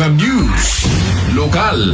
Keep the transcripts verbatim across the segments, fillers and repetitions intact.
News. Lokal.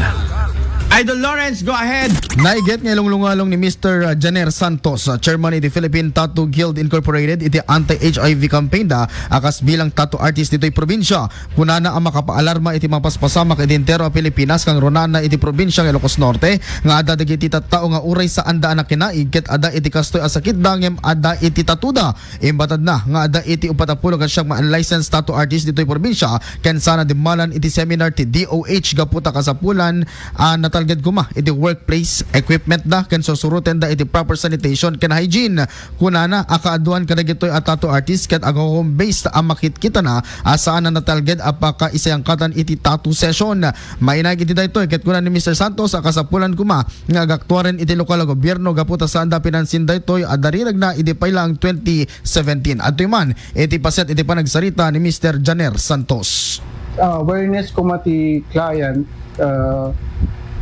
Idol Lawrence, go ahead. Naiget nga ilunglungalong ni Mister Janer Santos, uh, chairman iti Philippine Tattoo Guild Incorporated, iti anti-H I V campaign da a kas bilang tattoo artist ditoy probinsya. Kunana a makapaalarma iti mapaspasamak iti entero a Pilipinas, kangrunana iti probinsya nga Ilocos Norte, nga adda dagiti tattao nga uray saanda a nakinaig ket adda iti kastoy a sakitda ngem adda iti tattooda. Imbatadna nga adda iti upat a pulo ket siak nga unlicensed tattoo artist ditoy probinsya ken sana dimmalan iti seminar ti D O H gapu ta kasapulan a natalged koma iti workplace equipment da ken sursurotenda iti proper sanitation ken hygiene. Kunana a kaaduan kadagitoy a tattoo artist ket ag-home based a makitkitana a saan a natalged a pakaisayangkatan iti tattoo session. Mainaig iti daytoy ket kuna ni Mister Santos a kasapulan koma nga agaktuaren iti lokal a gobierno gapu ta saanda pinansin daytoy a dariragna idi pay laeng twenty seventeen. Adtoy man iti paset iti panagsarita ni Mister Janer Santos. Ah, awareness koma ti client, ah,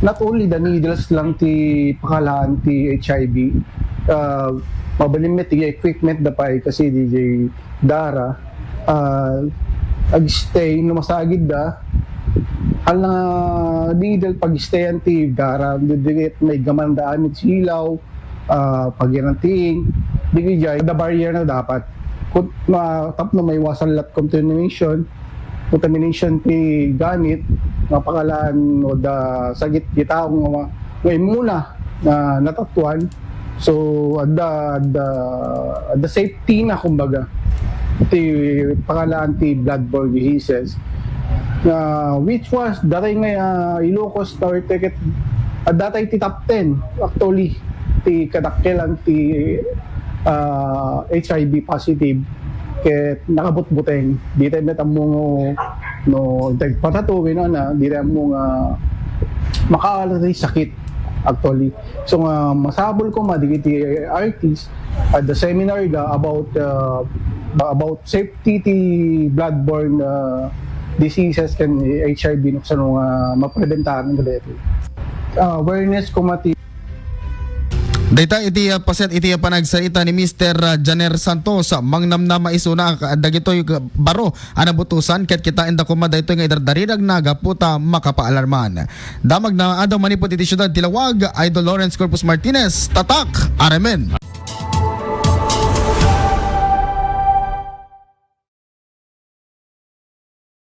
not only the needles lang ti pakalaan ti H I V. Ah, mabalin met ti equipment da pay kasi D J Dara, ah, agstay no masagid da, hala nga needle pag-stayan ti Dara, di, di, may gamanda amin silaw, ah, pagyananting, di kaya, the barrier na dapat. Kung ma-, tapno maiwasan lat contamination, contamination ti gamit, nga pakalaan o da sagit ti tao nga, nga immuna na natattuan. So, adda, adda, adda safety na, kumbaga, ti pakalaan ti bloodborne diseases. Na, which was, dati nga, ah, Ilocos Norte ket, adda tay ti top ten, actually, ti kadakkelan ti, ah, H I V positive ket nakabutbuteng. Di tayo met ammo no, no, intay patatuwin, ano, di tayo ammo nga makaalas ti sakit, actually. So, nga, masapul koma dagiti artist at the seminar da about, uh, about safety ti bloodborne, uh, diseases ken H I V no kasano nga mapreventaran kadaytoy. Uh, awareness koma ti Dayta iti, uh, paset iti, uh, panagsarita ni Mister, uh, Janer Santos, uh, mangnamnama isuna, uh, dagitoy, uh, baro a nabutosan ket kitaenda koma daytoy nga idardariragna gapu ta makapaalarman. Damag na adaw manipud iti siudad ti Laoag, Idol Lawrence Corpus Martinez, Tatak, Aremen.